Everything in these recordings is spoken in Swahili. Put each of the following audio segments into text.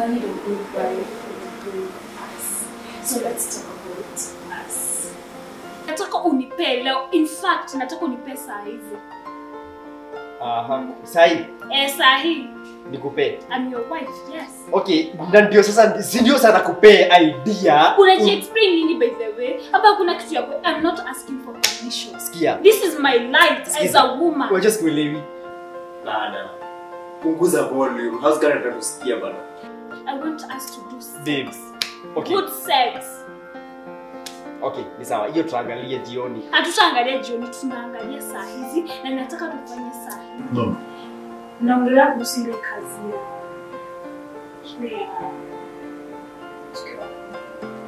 married a good wife with a good ass. So let's talk about us. Nataka unipe leo. In fact, nataka unipe saa hizi. Aha. Sahi? Eh, sahi. Nikupe. I'm your wife, yes. Okay, na ndio sasa, si ndio sana kupee idea. Unaji-explain nini by the way? Hapa kuna kitu ya I'm not asking for permission. Sikia. This is my life as a woman. Wewe just kuelewi. Bana. Punguza volume. How's gonna tusikia bana? I want us to do sex. Babes. Okay. Good sex. Okay, ni sawa. Hiyo tutaangalia jioni. Hatutaangalia jioni, tunaangalia saa hizi na nataka tufanye saa hizi. No. Naongelea kuhusu ile kazi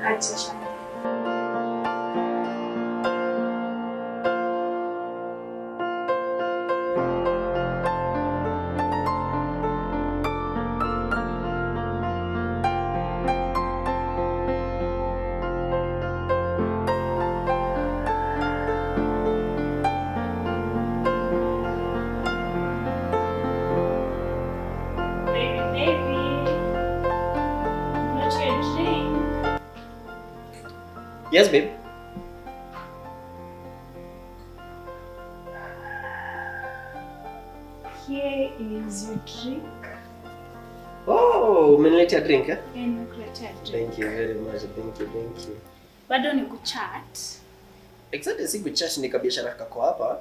ya acha shamba. Yes, babe. Here is your drink. Oh, umeniletea drink, eh? Yeah, nimekuletea drink. Thank you very much. Thank you, thank you. Bado ni kuchat. Exactly, si kuchat ni kabiashara kako hapa.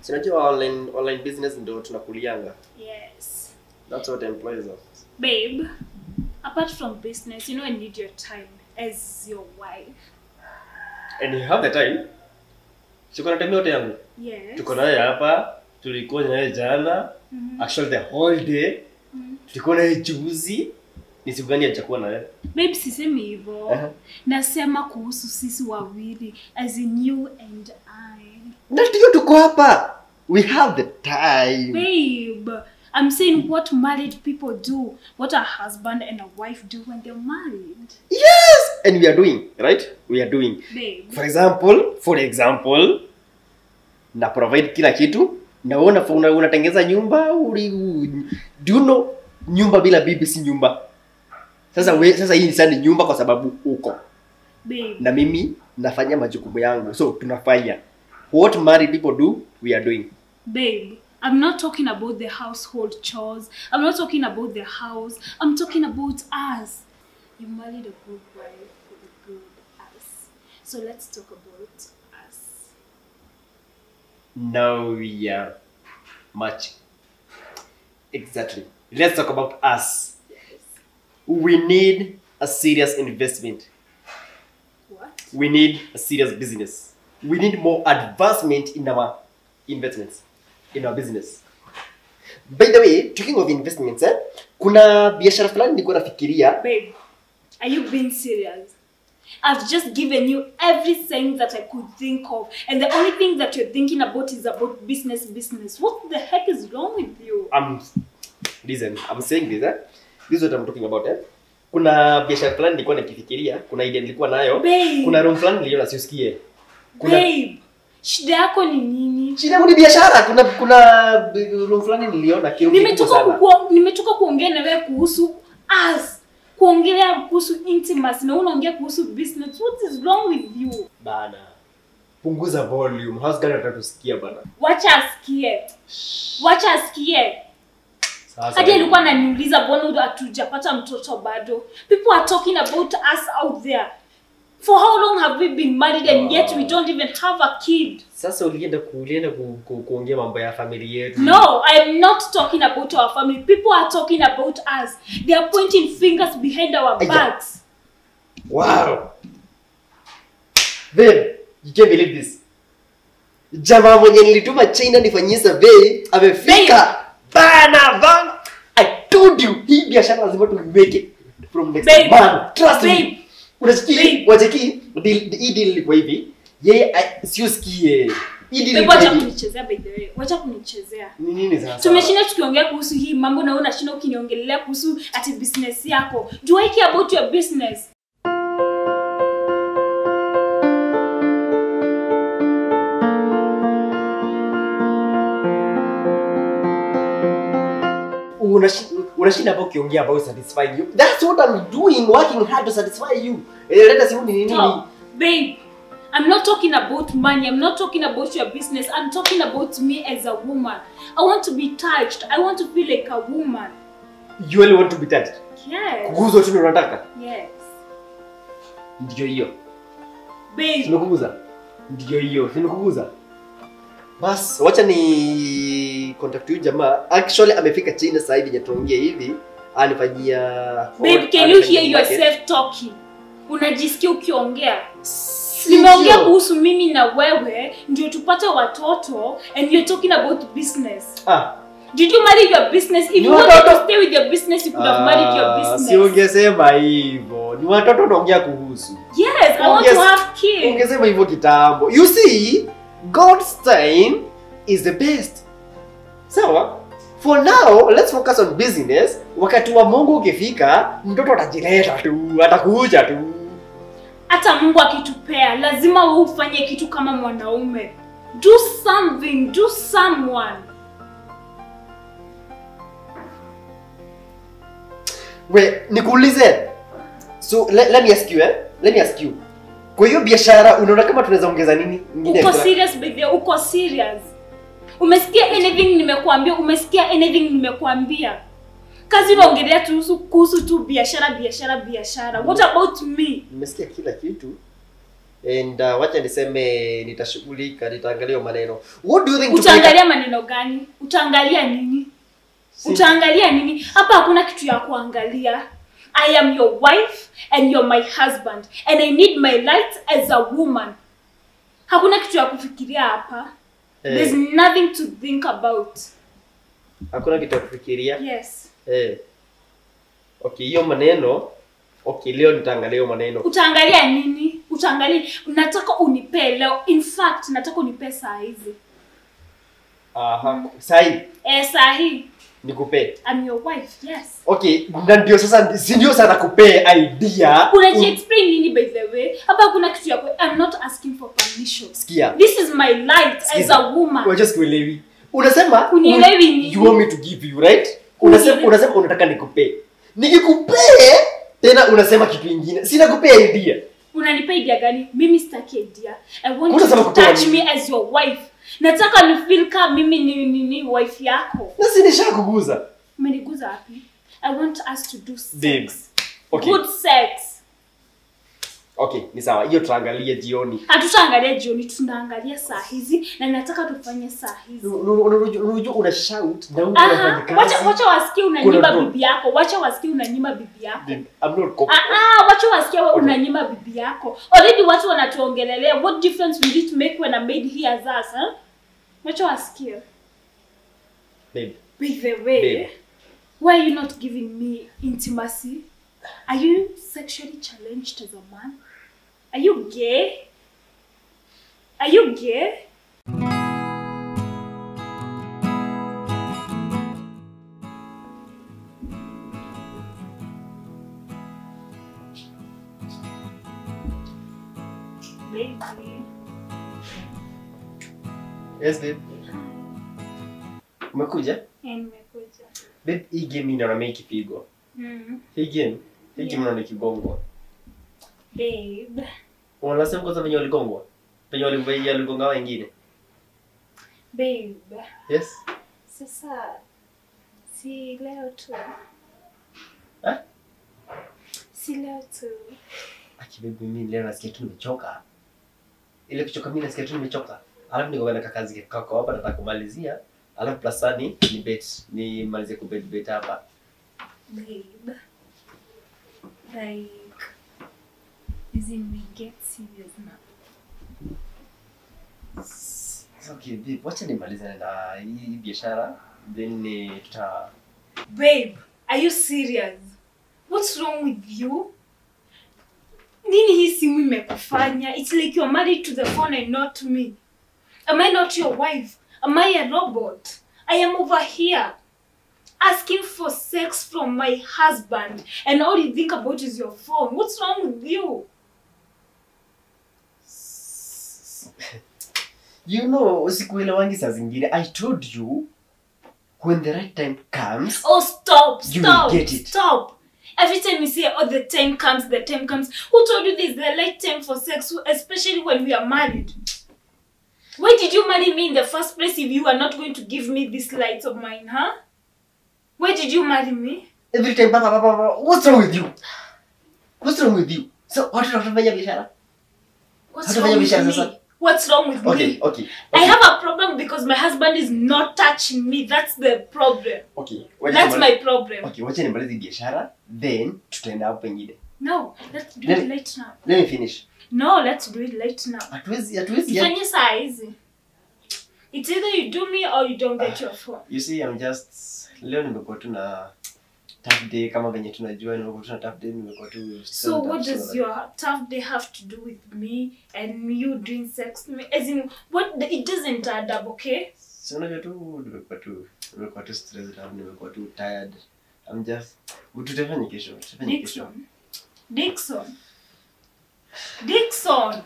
Si unajua online business ndio tunakulianga. Yes. That's what employs us. Babe, apart from business, you know I need your time as your wife. And you have the time. Siko na time yote yangu. Yes. Tuko naye hapa, tulikuwa naye jana. Actually the whole day. Tulikuwa naye juzi. Ni siku gani hajakuwa naye? Babe, sisemi hivyo. Nasema kuhusu sisi wawili as in you and I. Na ndio tuko hapa. We have the time. Babe, I'm saying what married people do, what a husband and a wife do when they're married. Yes! And we are doing, right? We are doing. Babe. For example, na provide kila kitu, na wewe unatengeza nyumba, do you know nyumba bila bibi si nyumba. Sasa hii ni nyumba kwa sababu uko. Babe. Na mimi nafanya majukumu yangu. So tunafanya. What married people do, we are doing. Babe. I'm not talking about the household chores. I'm not talking about the house. I'm talking about us. You married a good wife with a good ass. So let's talk about us. Now we are matching. Exactly. Let's talk about us. Yes. We need a serious investment. What? We need a serious business. We need more advancement in our investments. In our business. By the way, talking of investments, kuna biashara fulani nilikuwa nafikiria. Babe, are you being serious? I've just given you everything that I could think of, and the only thing that you're thinking about is about business. What the heck is wrong with you? Listen, I'm saying this, This is what I'm talking about, Kuna biashara fulani nilikuwa nakifikiria, kuna idea nilikuwa nayo. Babe. Kuna room fulani niliona siusikie. Kuna... Babe. Shida yako ni nini? Shida yangu ni biashara. Kuna room fulani niliona kitu kikubwa sana. Nimetoka kuongea na wewe kuhusu us. Kuongelea kuhusu intimacy na unaongea kuhusu business. What is wrong with you? Bana. Punguza volume. How's gonna tusikia bana? Wacha asikie. Wacha asikie. Hadi alikuwa ananiuliza mbona hatujapata mtoto bado. People are talking about us out there. For how long have we been married and yet we don't even have a kid? Sasa ulienda kuongea mambo ya familia yetu. No, I am not talking about our family. People are talking about us. They are pointing fingers behind our backs. Wow. Babe, you can't believe this. Jamaa mwenye nilituma China nifanyie survey amefika. Bana bana. I told you, hii biashara lazima tu make it from next month. Trust me. Unasikia? Wajeki, hii deal ilikuwa hivi. Yeye siusikie. Hii deal ilikuwa Wacha kunichezea by the way. Wacha kunichezea. Ni nini sasa? Tumeshinda tukiongea kuhusu hii mambo na wewe unashinda ukiniongelea kuhusu ati business yako. Do I care about your business? Unashinda hapo ukiongea about satisfying you. That's what I'm doing, working hard to satisfy you. Leta simu ni nini? Babe, I'm not talking about money. I'm not talking about your business. I'm talking about me as a woman. I want to be touched. I want to feel like a woman. You only want to be touched? Yes. Kuguzwa tu ndio unataka? Yes. Ndio hiyo. Babe. Nimekuguza. Ndio hiyo. Nimekuguza. Bas, wacha ni contact huyu jamaa. Actually amefika China sasa hivi nyetuongee hivi. Anifanyia. Babe, can you hear yourself talking? Unajisikia ukiongea? Nimeongea kuhusu mimi na wewe ndio tupate watoto and you're talking about business. Ah. Did you marry your business? If you wanted to stay with your business, you could have married your business. Si ungesema hivyo. Ni watoto unaongea kuhusu. Yes, I want to have kids. Ungesema hivyo kitambo. You see, God's time is the best. Sawa? For now, let's focus on business. Wakati wa Mungu ukifika, mtoto atajileta tu, atakuja tu. Hata Mungu akitupea, lazima wewe ufanye kitu kama mwanaume. Do something, do someone. Wait, nikuulize. So let me ask you, eh? Let me ask you. Kwa hiyo biashara unaona kama tunaweza ongeza nini? Uko serious baby, uko serious. Umesikia anything nimekuambia? Umesikia anything nimekuambia? Kazi unaongelea tu kuhusu tu biashara biashara biashara. What about me? Nimesikia kila kitu. And wacha niseme nitashughulika, nitaangalia maneno. What do you think? Utaangalia maneno gani? Utaangalia nini? Utaangalia nini? Hapa hakuna kitu ya kuangalia. I am your wife and you're my husband and I need my rights as a woman. Hakuna kitu ya kufikiria hapa. There's nothing to think about. Hakuna kitu ya kufikiria? Yes. Okay, hiyo maneno. Okay, leo nitaangalia hiyo maneno. Utaangalia nini? Utaangalia. Nataka unipe leo. In fact, nataka unipe saa hizi. Aha, saa hii? Saa hii. Nikupe. I'm your wife, yes. Okay, na ndio sasa, si ndio sana kupee idea. Unaji-explain nini by the way? Hapa kuna kitu ya I'm not asking for permission. Sikia. This is my life as a woman. Wewe just kuelewi. Unasema unielewi nini? You want me to give you, right? Unasema unataka nikupe. Nikikupee tena unasema kitu kingine. Sina kupea idea. Unanipa idea gani? Mimi sitaki idea. I want you to touch me as your wife. Nataka ni feel kama mimi ni wife yako. Na si nishakuguza. Umeniguza wapi? I want us to do sex. Babe. Okay. Good sex. Okay, ni sawa. Hiyo tutaangalia jioni. Hatutaangalia jioni, tunaangalia saa hizi na nataka tufanye saa hizi. Unajua una shout na unafanya kazi. Wacha wasikie unanyima bibi yako. Wacha wasikie unanyima bibi yako. I'm not wacha wasikie wewe unanyima bibi yako. Already watu wanatuongelelea. What difference will it make when a maid hears us, huh? Wacha wasikie. Babe. By the way, babe. Why are you not giving me intimacy? Are you sexually challenged as a man? Are you gay? Are you gay? Baby. Yes, babe. Umekuja? Nimekuja. Babe, hii game inaona mimi ikipigwa. Hii game inaona ikigongwa. Babe. Unasema kwanza venye waligongwa? Venye waligonga wengine. Babe. Yes. Sasa si leo tu. Eh? Si leo tu. Aki babe, mimi leo nasikia tu nimechoka. Ile kuchoka mimi nasikia tu nimechoka. Alafu niko na kazi kako hapa nataka kumalizia. Alafu plus ni bet, ni malizie ku bet hapa. Babe. Like, isn't we get serious now? It's okay, babe. Wacha nimalize na hii biashara, then tuta. Babe, are you serious? What's wrong with you? Nini hii simu imekufanya? It's like you're married to the phone and not me. Am I not your wife? Am I a robot? I am over here asking for sex from my husband and all you think about is your phone. What's wrong with you? You know, usikuelewangi saa zingine. I told you, When the right time comes, oh, stop, you stop, will get it. Stop. Every time you say, oh, the time comes, the time comes. Who told you this is the right time for sex, especially when we are married? Why did you marry me in the first place if you are not going to give me these lights of mine, huh? Why did you marry me? Every time, papa, papa, papa, what's wrong with you? What's wrong with you? So, what did you What's wrong with me? What's wrong with me? Okay. I have a problem because my husband is not touching me. That's the problem. Okay. That's my problem. Okay, wacha nimalize biashara, then tutaenda hapo pengine. No, let's do it late now. Let me finish. No, let's do it late now. Hatuwezi. Fanya saa hizi. It's either you do me or you don't get your phone. You see, I'm just leo nimekuwa tu na tough day kama venye tunajua nimekuwa tu na tough day, nimekuwa tu. So what does your tough day have to do with me and you doing sex? As in, what, it doesn't add up, okay? So unajua tu nimekuwa tu stressed out, nimekuwa tu tired. I'm just tutafanya kesho, tutafanya kesho. Dixon. Dixon.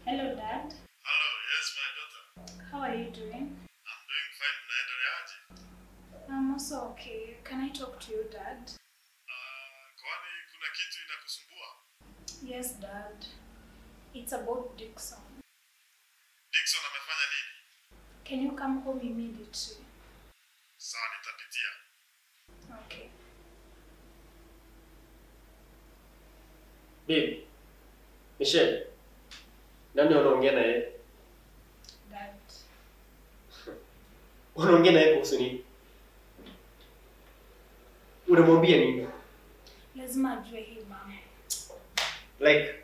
Hello, Dad. Hello, yes, my daughter. How are you doing? I'm doing fine. Unaendeleaje? I'm also okay. Can I talk to you, Dad? Kwani kuna kitu inakusumbua? Yes, Dad. It's about Dixon. Dixon amefanya nini? Can you come home immediately? Sawa, nitapitia. Okay. Babe, Michelle. Nani unaongea na yeye? Dad. Unaongea na yeye kuhusu nini? Unamwambia nini? Lazima ajue hii mama. Like,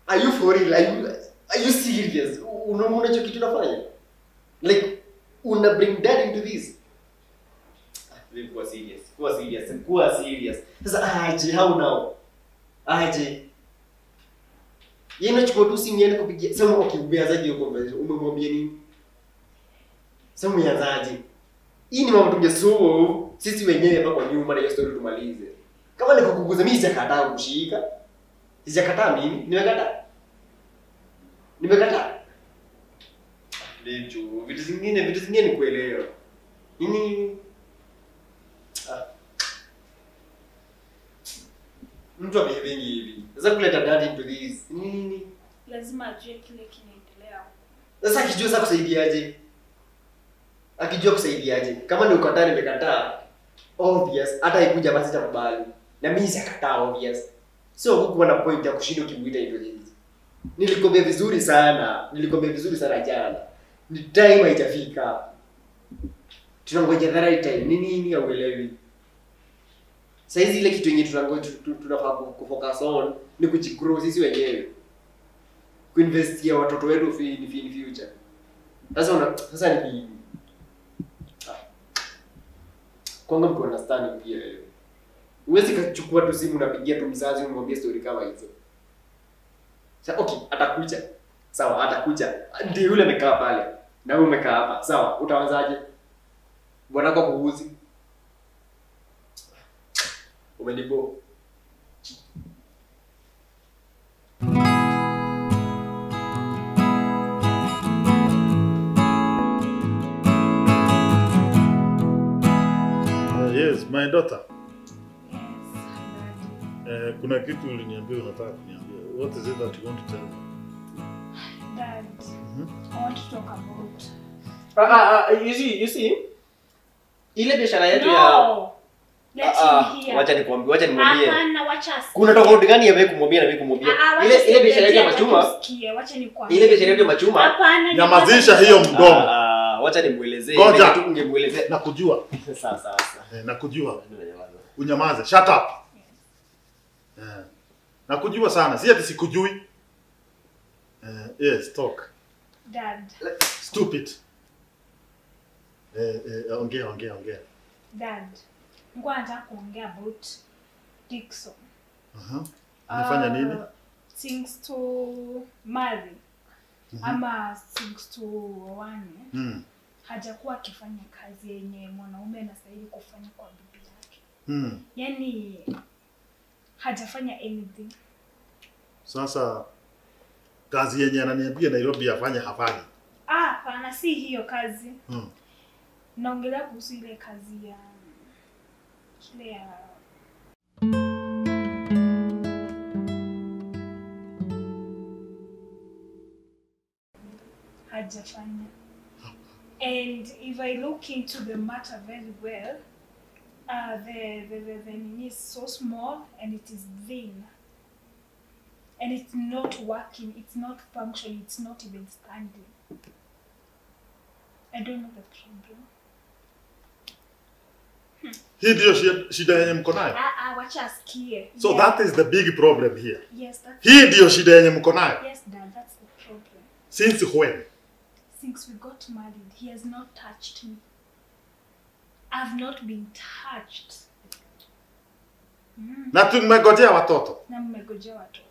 are you for real? Are you serious? Unaona hicho kitu unafanya? Like, una bring dad into this? Babe, kuwa serious. Kuwa serious. Kuwa serious. Sasa aje, how now? Aje. Yeye anachukua tu simu yake kupigia. Sema okay, umeanzaje hiyo conversation? Umemwambia nini? Sema umeanzaje? Hii ni mambo tungesolve sisi wenyewe hapa kwa nyumba na hiyo story tumalize. Kama ni kukuguza mimi sijakataa kushika. Sijakataa mimi, nimekataa. Nimekataa. Ndio, vitu zingine ni kuelewa. Nini? Mtu amehivingi hivi. Sasa kuleta dad into this. Nini? Lazima ajue kile kinaendelea. Sasa akijua sasa kusaidiaje? Akijua kusaidiaje? Kama ni ukataa nimekataa. Obvious, hata ikuja basi sitakubali. Na mimi sikataa obvious. So hukuwa na point ya kushinda ukimuita into this. Nilikwambia vizuri sana. Nilikwambia vizuri sana jana. Ni time haijafika. Tunangoja the right time. Nini nini hauelewi? Saizi ile kitu yenye tunangoja tunafaa kufocus on ni kujigrow sisi wenyewe. Kuinvestia watoto wetu in future. Sasa sasa ni kwanza mtu understand pia wewe. Huwezi kuchukua tu simu unapigia tu mzazi umwambie story kama hizo. Sasa okay, atakuja. Sawa, atakuja. Ndiye yule amekaa pale. Na wewe umekaa hapa. Sawa, utaanzaje? Bwana kwa kuuzi. Umenibo. Yes, my daughter. Yes, Dad. Kuna kitu uliniambia unataka kuniambia. What is it that you want to tell me? Dad, I want to talk about. You see? Ile biashara yetu ya Let him hear. Wacha nikwambie, wacha nimwambie. Hapana, wacha asikie. Kuna tofauti gani ya wewe kumwambia na mimi kumwambia? Ile biashara yetu ya machuma. Sikie, wacha nikwambie. Ile biashara yetu ya machuma. Hapana. Nyamazisha hiyo mdomo. Baba, wacha nimuelezee. Ngoja. Tu ungemuelezea. Nakujua. Sasa. Nakujua. Unyamaze. Shut up. Yes. Nakujua sana. Si ati sikujui. Yes, talk. Dad. Stupid. Ongea. Dad, nilikuwa nataka kuongea about Dickson. Amefanya nini? Things to marry. Ama things to one. Hajakuwa akifanya kazi yenye mwanaume anastahili kufanya kwa bibi yake. Yaani hajafanya anything. Sasa kazi yenye ananiambia Nairobi afanye hafanyi. Hapana, si hiyo kazi. Naongelea kuhusu ile kazi ya ile ya hajafanya. And if I look into the matter very well, the nini is so small and it is thin. And it's not working, it's not functioning, it's not even standing. I don't know the problem. Hii ndio shida yenye mko nayo? Wacha asikie. So that is the big problem here. Yes, that's. Hii ndio shida yenye mko nayo? Yes, Dad, that's the problem. Since when? Since we got married, he has not touched me. I've not been touched. Na tumegojea watoto. Na mmegojea watoto.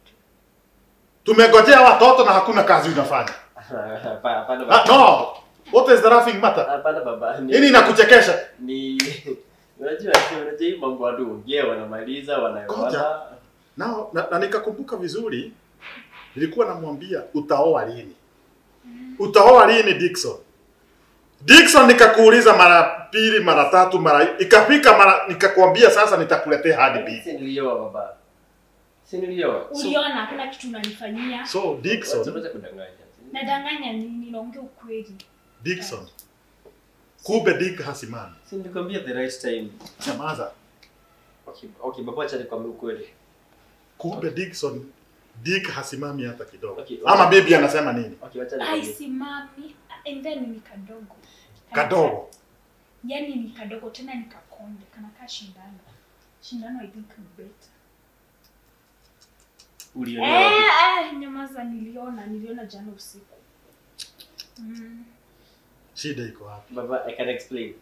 Tumegojea watoto na hakuna kazi unafanya. Hapana baba. No. What is the laughing matter? Hapana baba. Nini inakuchekesha? Ni unajua hii mambo watu ongea wanamaliza wanayoana. Na nikakumbuka vizuri nilikuwa namwambia utaoa lini? Utaoa lini Dickson? Dickson nikakuuliza mara pili, mara tatu, mara ikafika mara nikakwambia sasa nitakuletea hadi bibi. Si nilioa baba. Si nilioa. Uliona hakuna kitu unanifanyia. So Dickson, unaweza kudanganya. Nadanganya nini? Naongea ukweli. Dickson. Kumbe Dick hasimami. Si nilikwambia the right time. Nyamaza. Okay, baba acha nikwambie ukweli. Kumbe Dickson, Dick hasimami hata kidogo. Okay. Ama bibi anasema nini? Okay, acha nikwambie. Haisimami and then ni kadogo. Kadogo. Yaani ni kadogo tena ni kakonde, kana shindano. Shindano I think ni better. Uliona? Nyamaza, niliona jana usiku. Shida iko wapi? Baba, I can explain.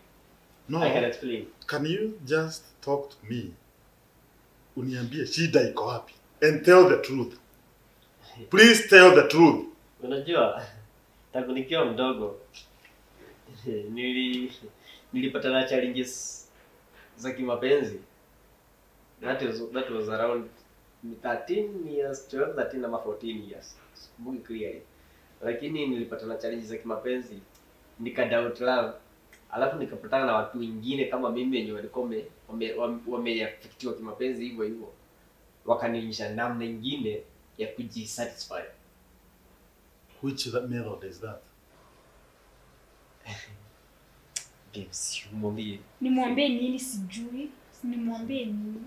No. I can explain. Can you just talk to me? Uniambie shida iko wapi? And tell the truth. Please tell the truth. Unajua, tangu nikiwa mdogo nilipata na challenges za kimapenzi. That was around 13 years, 12, 13 ama 14 years. Sikumbuki clearly. Lakini nilipata na challenges za kimapenzi, nika doubt love. Alafu nikapatana na watu wengine kama mimi wenye walikuwa wameaffectiwa kimapenzi hivyo hivyo. Wakanionyesha namna nyingine ya kujisatisfy. Which that method is that? Babes, mwambie. Nimwambie nini sijui? Nimwambie nini?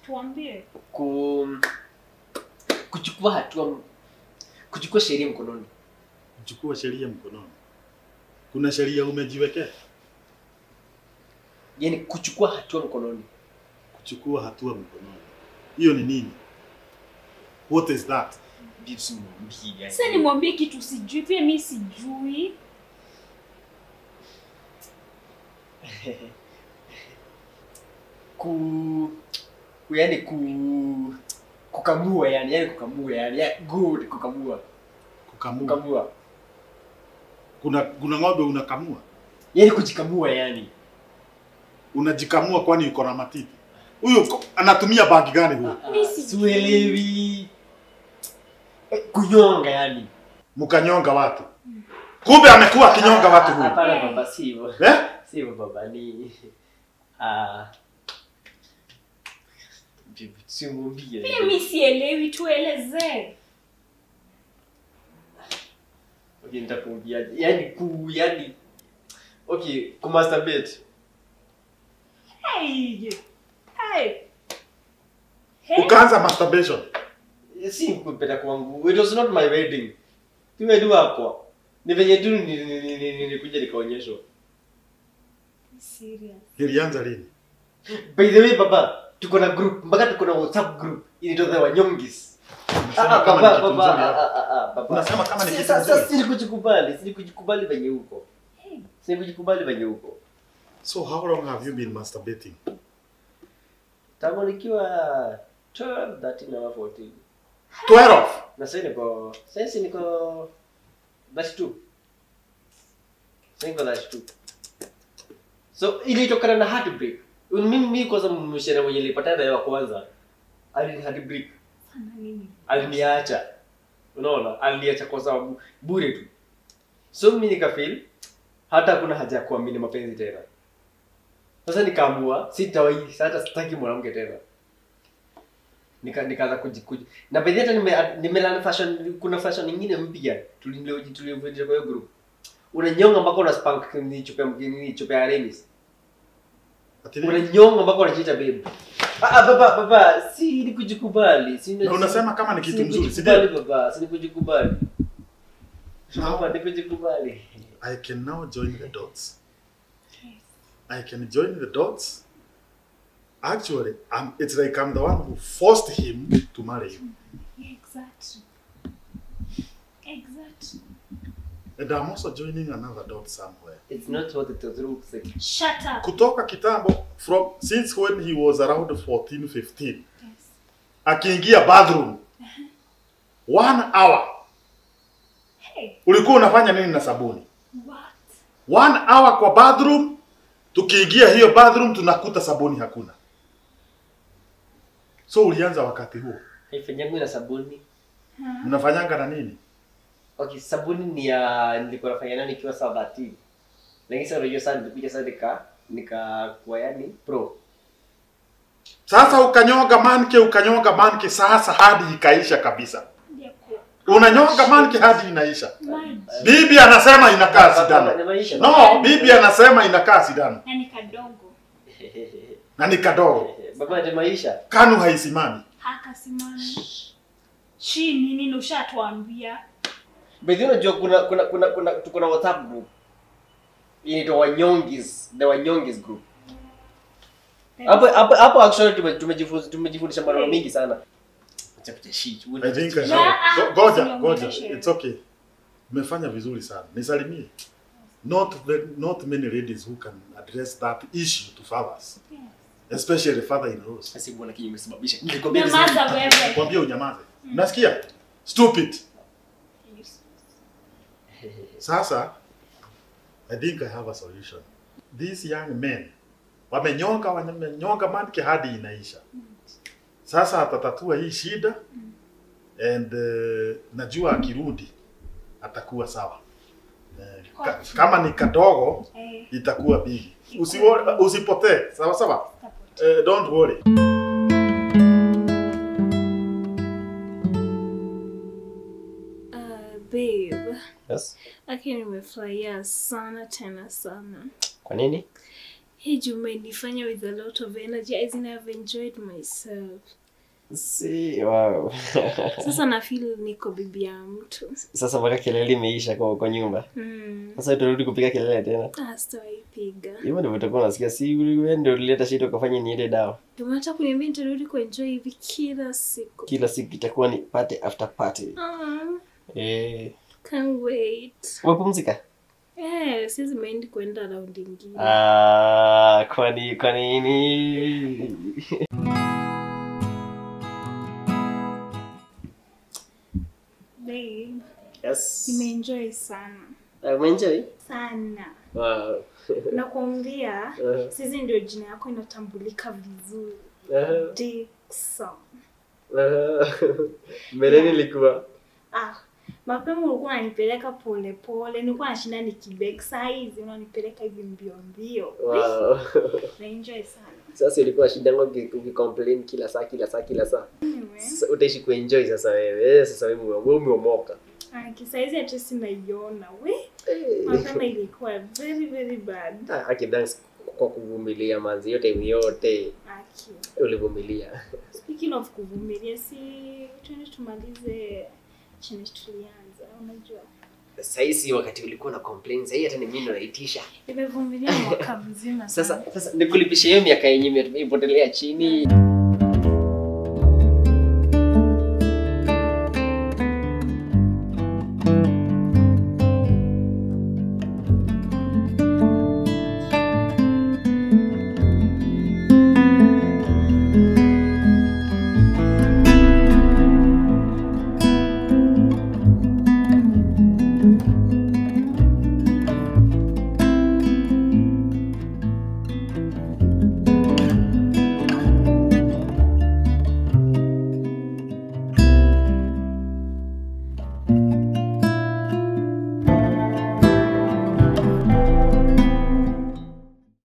Tuambie. Kuchukua hatua, kuchukua sheria mkononi. Kuchukua sheria mkononi. Kuna sheria umejiwekea? Yaani kuchukua hatua mkononi. Kuchukua hatua mkononi. Hiyo ni nini? What is that? Babes, mwambie. Sasa nimwambie kitu sijui, pia mimi sijui. Kukamua yani kukamua yani good kukamua. Kukamua. Kuna ng'ombe unakamua? Yaani kujikamua yani. Unajikamua kwani uko na matiti? Huyu anatumia bagi gani huyu? Sielewi. Kunyonga yani. Mkanyonga watu. Kumbe amekuwa akinyonga watu huyu. Hapana baba, si hivyo. Eh? Si hivyo baba, ni simwambie. Mimi sielewi, tuelezee. Okay, nitakuambia. Yaani okay, kumasturbate. Hey. Hey. Hey. Ukaanza masturbation. Si kupenda kwangu. It was not my wedding. Tumedu hapo. Ni venye tu nilikuja nikaonyeshwa. Serious. Ilianza lini? By the way baba, tuko na group, mpaka tuko na WhatsApp group inaitwa The Wanyongis. Baba. Unasema kama ni kitu Sasa nzuri. Silikujikubali venye huko. Silikujikubali venye huko. So how long have you been masturbating? Tangu nikiwa 12, 13 ama 14. 12. Na sasa niko 32. Sasa niko 32. So ilitokana na heartbreak. Mimi kwanza mshana mwenye nilipatana naye wa kwanza alini heartbreak. Sana nini? Aliniacha. Unaona? Aliniacha kwa sababu bure tu. So mimi nikafeel hata kuna haja ya kuamini mapenzi tena. Sasa nikaamua sitawahi hata sitaki mwanamke tena. Nikaanza kujikuja. Na baadhi hata nimelearn fashion, kuna fashion nyingine mpya tulivyoje kwa hiyo group. Unanyonga mpaka una spank ni chupa mgeni, chupa ya Remis. Unanyonga mpaka unajiita babe. Baba, si ni kujikubali. Si na unasema kama ni kitu mzuri, si ndio? Baba, si ni kujikubali. Baba, ni kujikubali. I can now join the dots. Yes. I can join the dots. Actually, it's like I'm the one who forced him to marry you. Yeah, exactly. Exactly. And I'm also joining another dot somewhere. It's not what it looks like. Shut up. Kutoka kitambo, from since when he was around 14, 15. Yes. Akiingia bathroom. 1 hour. Hey. Ulikuwa unafanya nini na sabuni? What? 1 hour kwa bathroom. Tukiingia hiyo bathroom tunakuta sabuni hakuna. So ulianza wakati huo. Haifanyangu na sabuni. Mnafanyanga na nini? Okay, sabuni ni ya nilikuwa nafanya nayo nikiwa 13. Lakini sasa unajua sana nilikuja sasa nikakuwa yani pro. Sasa ukanyonga manke sasa hadi ikaisha kabisa. Unanyonga manke hadi inaisha. Bibi anasema inakaa sindano. No, bibi anasema inakaa sindano. Na ni kadogo. Na ni kadogo. Baba ni maisha. Kanu haisimami. Hakasimami. Chini nini ushatuambia? By the way, unajua kuna tuko na WhatsApp group. Inaitwa Wanyongis, the Wanyongis group. Hapo actually tumejifundisha mambo mingi sana. I think Goja, it's okay. Umefanya vizuri sana. Nisalimie. Not many ladies who can address that issue to fathers. Yes. Especially father-in-laws. Sasa bwana kinyi umesababisha. Nilikwambia vizuri. Wewe. Nikwambia unyamaze. Unasikia? Stupid. Sasa, I think I have a solution. These young men wamenyonga manke hadi inaisha. Sasa atatatua hii shida and najua akirudi atakuwa sawa. Kama ni kadogo itakuwa bigi. Usipotee, sawa sawa? Don't worry. Babe. Yes. Lakini nimefurahia sana tena sana. Kwa nini? Hii juma imenifanya with a lot of energy as in I've enjoyed myself. See, wow. Sasa na feel niko bibi ya mtu. Sasa mpaka kelele imeisha kwa nyumba. Sasa utarudi kupiga kelele tena. Sitaipiga. Hivyo ndivyo utakuwa unasikia, si wewe ndio ulileta shida ukafanya niende dawa. Unataka kuniambia nitarudi kuenjoy hivi kila siku. Kila siku itakuwa ni party after party. Can't wait. Umepumzika? Siwezi mind kwenda round nyingine. Kwani nini? Babe. Yes. Nimeenjoy sana. Umeenjoy? Sana. Wow. Nakwambia, sisi ndio jina yako inatambulika vizuri. Dickson. Mbeleni nilikuwa. Mapema ulikuwa unanipeleka pole pole, nilikuwa nashinda nikibek size, unanipeleka hivi mbio mbio. Wow. Na enjoy sana. Sasa ilikuwa shida yangu ukicomplain kila saa. Sasa utaishi kuenjoy sasa wewe. Sasa wewe umeomoka. Kisaizi hata sinaiona we. Mapema ilikuwa very very bad. Aki dance kwa kuvumilia manzi yote yote. Aki. Ulivumilia. Speaking of kuvumilia, si tuende tumalize chini tulianza, unajua. Sasa si wakati ulikuwa na complain, sasa hata ni mimi ndo naitisha. Nimevumilia mwaka mzima. Sasa nikulipishe hiyo miaka yenye imepotelea chini.